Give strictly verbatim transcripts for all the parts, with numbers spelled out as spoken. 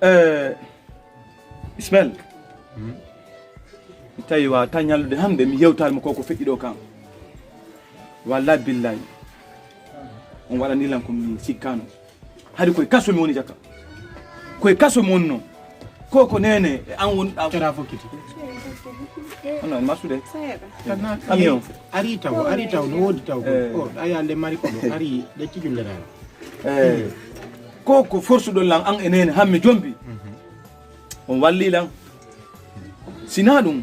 Eh, Ismail, mi tawi wa ta ñallude hannde mi yewtaali mo ko ko feƴƴi ɗo kan. Wallahi billahi. On waɗani lan ko mi sikkano. Hari koye kaso mi woni jaka. Koye kaso mi wonno. Ko ko nene e an woni ɗa. Kera fokkiti. Ono en masude. Ami o. Ari taw, ari taw, no wodi taw. Eh. O, ɗa yalde mari ko ɗo, ari de tijulde rara. Eh. Ko ko forsuɗo lan an e nene hamme jombi. On walli lan. Sina ɗum,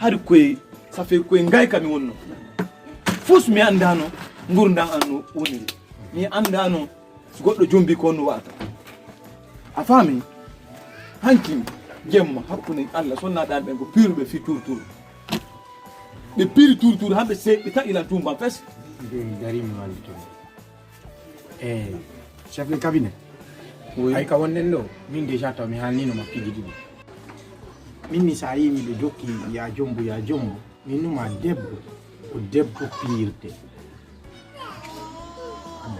hari koye, ça fait koye ngayka mi wonno. Fus mi anndano, ngurndan an no woniri. Mi anndano, so goɗɗo jombi ko no wata. A faami? Hanki, jemma, hakkunde Allah, sonna ɗan ɓen ko piiruɓe fi turtur. Ɓe piiri turtur, hamɓe se, ɓe taƴi lan tumban fes. Joni dari mi wallito. Eh, chef de cabinet. Oui. Ay ka wonnen ɗo, min déjà taw mi haalnino ma piiji ɗiɗi. Min mi sa yi miɗo jokki ya jombo, ya jombo, min numa debbo, ko debbo piirte.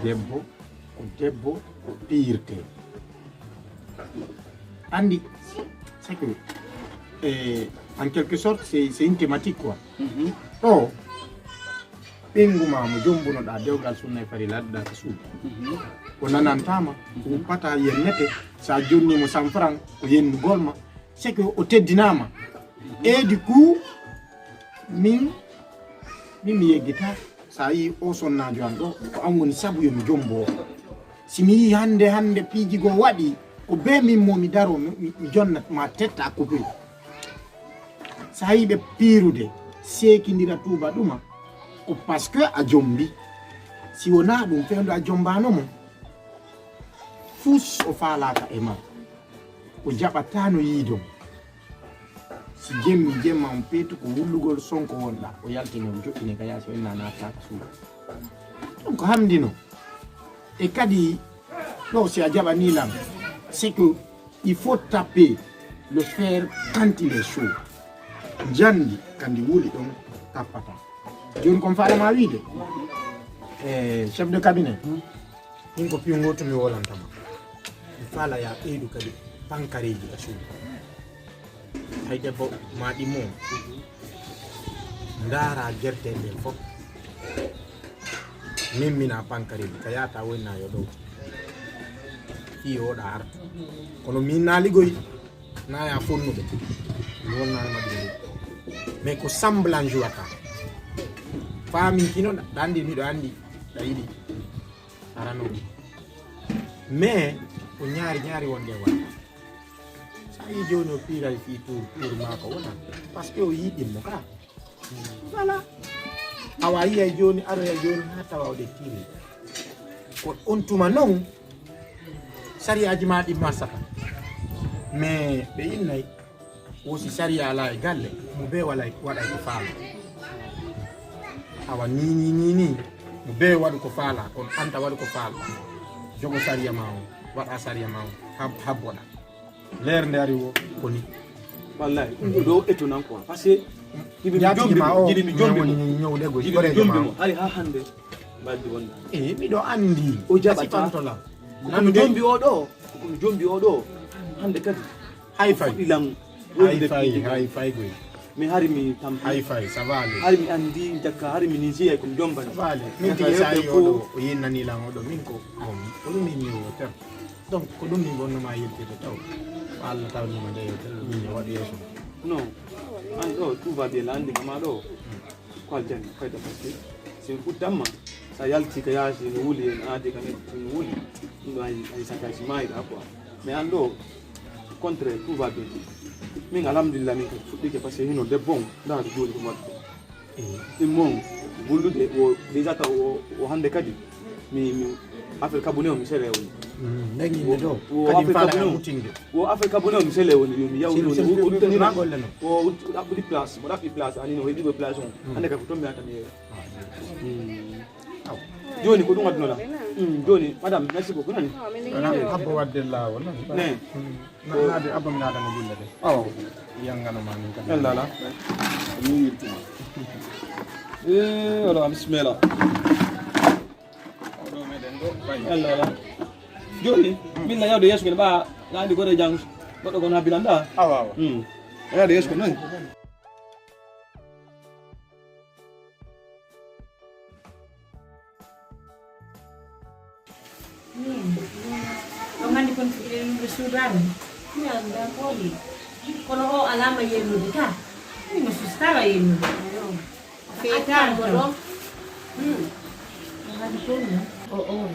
Debbo, ko debbo, ko piirte. Andi, c'est que, eh, en quelque sorte, c'est, c'est une thématique, quoi. Mhm. Ɗo, ɓeyngu ma mo jombunoɗa dewgal sunna e fari ladduɗa ka suudu. Mhm. O nanantama, mhm, o uppata yennete, sa jonni mo cent francs, o yennugol ma, c'est que o teddinama. Et du coup, min, min mi yeggita, sa yi o sonnajo an ɗo, ko an woni sabu yo mi jombo. Si mi yi hande, hande piiji go waɗi, ko be min mo mi daro, mi, mi, mi jonna ma tetta coupure. Sa yi ɓe piirude, seekindira tuuba ɗuma, ko parce que a jombi. Si wona ɗum, fewndo a jombano mo, fus o faalaka e ma. O jaɓatano yiidon. Si jemmi jemma on peetu ko wullugol sonko wonɗa, o yaltino o joɗɗini ka yaasi, o inna naata ka suudu. Ɗum ko hamdino. E kadi, ɗo si a jaɓani lan, c'est que il faut taper le fer quand il est chaud. Njandi kandi wuli ɗon tappata. Joni kon faala ma wiide? Eh, chef de cabinet, min ko piyo ngoto mi wolantama. Mi faala ya ɓeydu kadi pankareji ka suudu. Hay debbo ma ɗimmo. Ndaara gerte ɗen fof. Min mina pankareji ka yaata wonna yo ɗow. Fi oɗa arta. Kono min na ligoyi. Na ya fonnude. Mi wonna ma ɗum. Mais ko semblant jouata. Fami kino ɗandi miɗo andi. Ɗa yiɗi. Arano. Mais ko ñaari ñaari wonde wona. Sa yi joni o piiray fi tour, tour mako wona. Parce que o yiɗi mo ka. Voilà. Awa yiyay joni, aroya joni ha tawa o ɗettiri. Ko on tuma non, sariyaji ma ɗi marsata. Mais ɓe innay, wosi sariya ala e galle, mo be walay, waɗay ko faala. Awa ni, ni, ni, ni, mo be waɗu ko faala, kono anta waɗu ko faala. Jogo sariya ma on, waɗa sariya ma on, hab-, habboɗa. Leer nde ari wo, ko ni. Wallahi, ɗum ɗo, ɗo étonnant quoi. Parce que jiɗi mi jombi mo, jiɗi mi jombi mo. Jiɗi mi jombi mo. Hari ha hande, mbaɗdi wonda. Eh, miɗo andi. O jaɓata. Ko mi jombi o ɗo, ko mi jombi o ɗo. Hande kadi. Hay fay. Fuɗɗi lan. Hay fay, hay fay goy. Mi hari mi tampi. Hay fay, ça va aller. Hari mi andi jakka, hari mi ni jiyay ko mi jombani. Ça va aller. Min tigi sa yi o ɗo, o yennani lan o ɗo, min ko, ko ɗum min mi o ter. Donc, ko ɗum min wonnoma yiltirde taw. Ko Allah tawnima nde yewtere, ɗum min waɗi yeeso. Non. An ɗo, tout va bien, la andi kama ɗo. Ko aljanna, fayda parce que si mi fuɗɗamma, sa yalti ka yaasi, no wuli en aadi ka net, no wuli. Ɗum ɗo ay, ay sakaji mayiɗa quoi. Mais an ɗo, contraire, tout va bien. Min alhamdulillah, min kadi fuɗɗike parce que hino debbo on, nda to jooɗi ɗum waɗi. Ɗum mon, gullude o déjà taw o, o hande kadi. Mi, mi, affaire cabinet o mi sere woni. Ndengi nde ɗo. Kadi mi faala mutingde. O affaire cabinet o mi sere woni, yo mi yaw joni. O, o, o, o ɗaɓɓude place, mo ɗaɓɓi place, ani no heɓi ko place on. Hande kadi ko toon mi yata mi yeeya. Joni ko ɗum addunoɗa. Joni, madame, merci beaucoup, nani? Wala, habbo wadde laawol, nani? Ne. Naade abba mi naadana julle de. Awa. Yangano ma min kam. Ella ala. Ni yirtuma. Eh, wala, bismillah. Oɗo meɗen ɗo, bay. Ella ala. Joni, min na yawde yeeso ngel ɓa Aɗa anndi gore janngo, goɗɗo ko na bilanda. Awa, awa. Hmm. Aɗa anndi yeeso ko noon. Min, on anndi kon fuɗɗiɗen ɗum ɓe suudaani? Mi anndaa ko woni. Kono o alaama yennude ka. Min mo sustara yennude. Feetaani ko ɗo. Hmm. On anndi ko woni? O, o.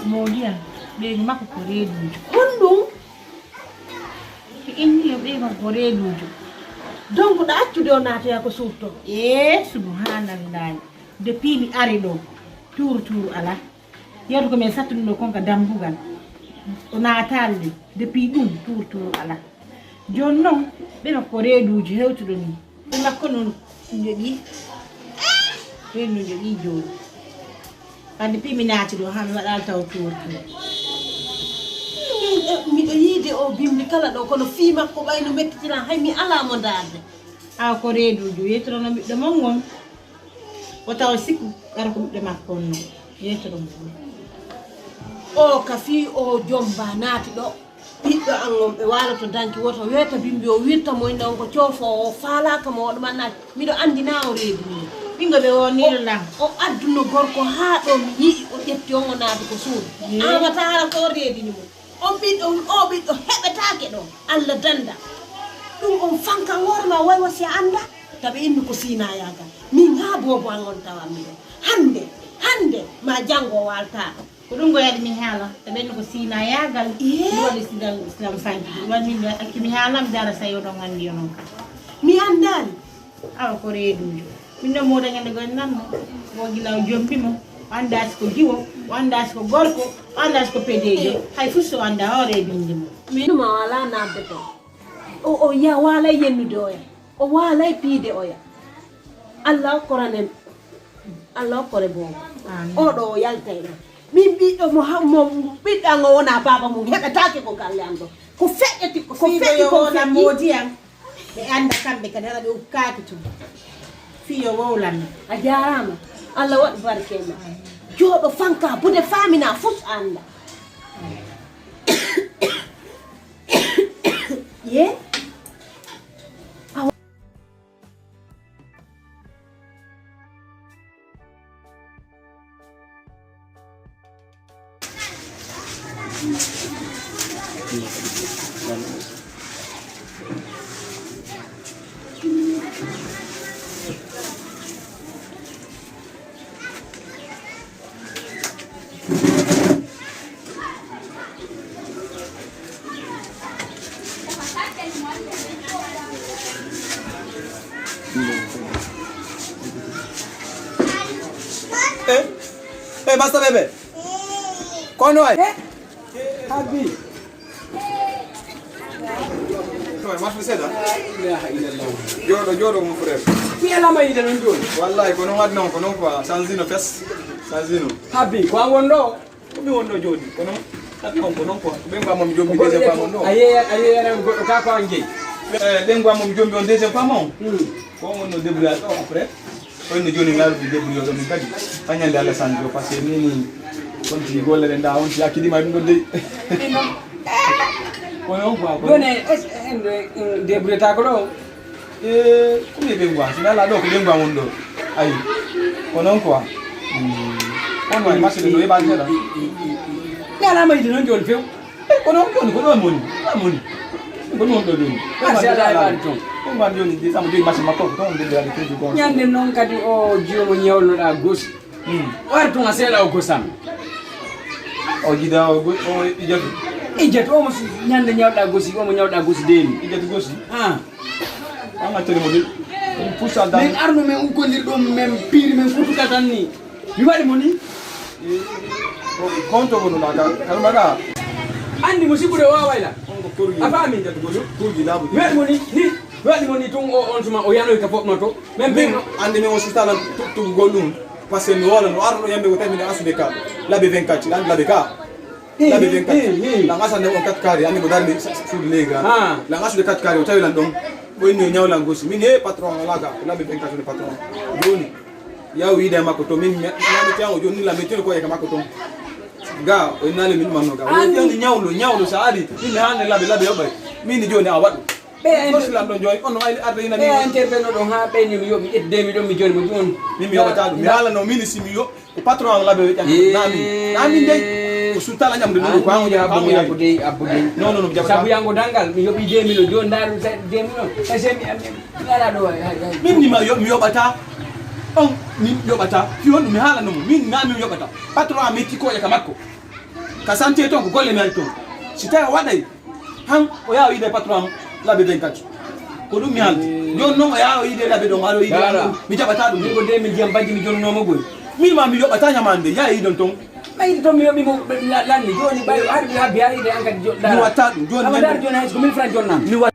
Moodi am, ɓeygu makko ko reeduujo. Honɗum? Ɓe inni yo ɓeygu makko ko reeduujo. Donc, ɗo accude o naatoya ko suuɗto? Ee, subhanallahi. Depuis mi ari ɗo, tuuru tuuru alaa. Yewta ko min sattuno ɗo kon ka dambugal. O naataali ɗum. Depuis ɗum, tuuru tuuru alaa. Jooni noon, ɓe ko reeduuji hewtuɗo nii. Ɓe makko noon njoƴi. Reedu njoƴi jooni. Wadde depuis mi naati ɗo, haa mi waɗaali taw tuuru tuuru. Min, eh, miɗo yiide o bimbi kala ɗo, kono fii makko ɓay no mettitina, hay mi alaa mo ndaarde. Awa ko reeduujo, yettono ɓiɗɗo mon ngon. O tawa sikku kara ko ɓiɓɓe makko on non. Yettoro mo. O ka fii o jomba naati ɗo. Ɓiɗɗo an on ɓe waaloto danki woto weeta bimbi o wirta mo inna on ko coofoowo o faalaaka mo o ɗuman naati. Miɗo anndi na o reedini mo. Ɓingo ɓe wonniiɗo lan. O adduno gorko haa ɗo mi yi'i o ƴetti on o naati ko suudu. Amata hara ko o reedini mo. On ɓiɗɗo, o ɓiɗɗo heɓetaake ɗo. Allah dannda. Ɗum on fankan hoore ma way wasi a annda. Taɓe innu ko siinayaagal. Min haa boobo an on tawanmi ɗo. Hannde, hannde, ma janngo o waaltaaka. Ko ɗum ko yadi mi haala. Taɓe innu ko siinayaagal. Ee. Ɗum waɗi sigal Islam fanki. Ɗum waɗi min accu mi haala mi dara sayo ɗon anndi yo non. Mi anndaali. Awa ko reeduujo. Min no mooda ñande goye nanno. Wo gila o jombi mo. O anndaa si ko diwo. O anndaa si ko gorko. O anndaa si ko pedejo. Hay fus o anndaa o reedinde mo. Min ma wala naatde to. O, o ya waalay yennude oya. O waalay piide oya. Allah okkoranen. Allah okkore boobo. Amiin. Oɗo o yaltay ɗo. Min ɓiɗɗo mo ha-, mo ɓiɗɗo an o wona baaba mum heɓetaake ko galle an ɗo. Ko feƴƴeti, ko feƴƴi ko wona feƴƴi. Moodi an. Ɓe annda kamɓe kadi hara ɓe ukkaaki tun. Fiyo wowlanno. A jaaraama. Allah waɗu barke ma. Jooɗo fanka bude faamina fus annda. Ye? Eh, eh, Master Bébé. Kono ay. Eh, Habbi. Kono ay, marche seeɗa. La ilaha illallah. Jooɗo, jooɗo, mon frère. Mi alama yiide non jooni. Wallahi, ko non adna on, ko non quoi. Sanzino fes. Sanzino. Habbi, ko an wonɗo? Ko mi wonɗo jooni. Ko non adna on, ko non quoi. Ɓen quoi, mo mi jombi deuxième fois mon ɗo. A yeeya, a yeeya goɗɗo ka ko an jeyi. Eh, ɓen quoi, mo mi jombi on deuxième fois mon. Hmm. Ko on wonno débrouillard ɗo après. Kono jooni mi ari mi débrouillé ɗo min kadi. Haa ñande Allah sanjo, parce que ni, ni, on ti golle ɗen da, on ti hakkidima ɗum ɗo dey. Kono on quoi, kono joni, es-, en, en débrouillé ta ko ɗo? Eh, ko mi ɓen quoi, so mi ala ɗo ko ɓen quoi won ɗo. Ayi. Kono on quoi. Hmm. On way marché ɗo heɓa seeɗa. Mi ala mayde noon jooni few. Eh, kono on jooni, ko ɗon woni? Ɗon woni. Ko ɗon ɗo jooni. Marché ala e ɓaali toon. Ɗum ɓaali jooni, di sama jogi marché makko, ko toon ndende waɗi crédit gon. Ñande noon kadi o jiyo mo ñawloɗa gosi. Hmm. O ari toon a seeɗa o gosan. O jida o go-, o ijatu. Ijatu, o mo su-, ñande ñawɗa gosi, o mo ñawɗa gosi deeni. Ijatu gosi? Ah. An a tele mo de. Ɗum pusa dan. Min arno men ukkondir ɗum, men piiri, men kutuka tan ni. Mi waɗi mo ni. Konto wonu na ka, kalma ka. Anndi mo sibude o waaway la. On ko korgi. A faami? Korgi laabu. Mi waɗi mo ni, ni. Mi waɗi mo ni tun o, on tuma o yanoy ka fof ma to. Men min, ɓen no. Anndi men o sustala tu-, tugugol ɗum. Parce que mi wala no arno yambe ko tawi mi asude ka. Labe vingt-quatre, lan labe ka. Labe vingt-quatre. Lan asande on quatre carré, anndi mo darmi sa-, sa-, suudu leyga. Ah. Lan asude quatre carré, o tawi lan ɗon. O inni o ñawlan gosi. Min, he, patron, wala ka. Labe vingt-quatre, patron. Jooni. Yaw wiide e makko to min, mi, mi, mi, mi, o jonni la, mi tino ko e ka makko ton. Ga o innali min manno ga. An- Woni joni ñawlo, ñawlo sa ari. Min mi haalne labe, labe yoɓay. Min ni joni a waɗu. Ɓe en- Fosilan ɗon joni, on no ayli arde ina ɓe ni. Intervenno ɗon ha ɓe ni mi yoɓi ƴettu deux millions mi joni mo joni. Min mi yoɓata ɗum. Mi haalano min si mi yo-, ko patron am labe yoƴan. Yee. Na min. Na min dey. Ko sutala ñamde ɗum ko An- amude, Abbu amude. Dey, Abbu dey. Non, non, non, mi jaɓata. Sabu yango dangal, mi yoɓi deux millions, joni ndaru sa-, deux millions. Sa semi am, mi ala ɗo, hay, hay, hay. Min ni ma yo-, mi yoɓata. On, min yoɓata. Fi on mi haalano mo. Min na min yoɓata. Patron am metti ko e ka makko. Ka santé toon ko golle mi ari toon. Si tawi o waɗay, han o yaha o yiide patron am labe vingt-quatre. Ko ɗum mi haaldi. Jooni noon o yaha o yiide labe ɗon, o ara o yiide Dara. Mi jaɓata ɗum. Min ko deux mille jam bajji mi jonnooma goy. Min ma mi yoɓata ñamaande, yaha yiidon toon. Ɓayde toon mi yoɓi mo, la-, lanni. Jooni ɓay o ari mi habbi haa yiide an kadi jo-, Mi dara. Watta ɗum. Jooni Awa dara jooni hay so ko mille francs jonnam. Mi wa-